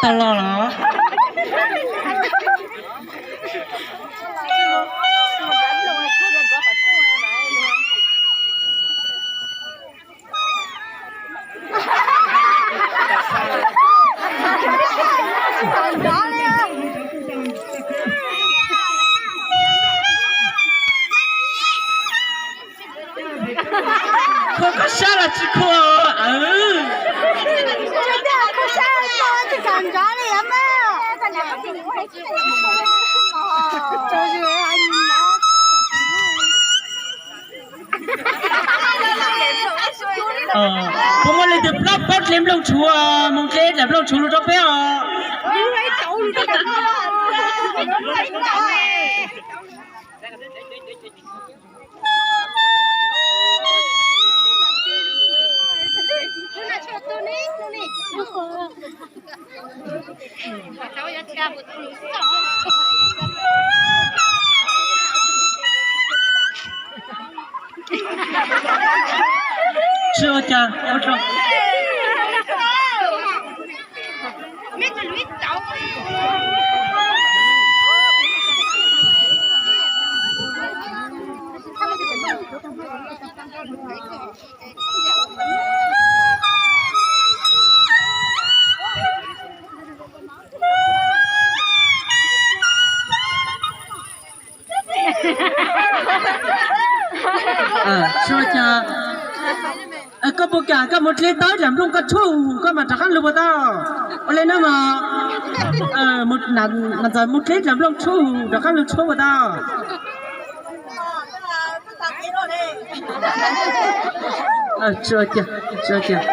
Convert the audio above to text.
Tau los los. Khuv koj sab los tsis khuv. Puas muaj leej twg paub dle nplooj tshuv, mus dle dlam nplooj tshuv lug rau peb os. Tsis ua cas. Tsis ua cas. Koj puas kam koj mus dle tau ib dlam nplooj koj tshuab hum koj mam rov qab lug puas tau? Ua le no mas, mus dle dlam nplooj tshuab hum rov qab lug tshuab puas tau? Tsis ua cas, tsis ua cas.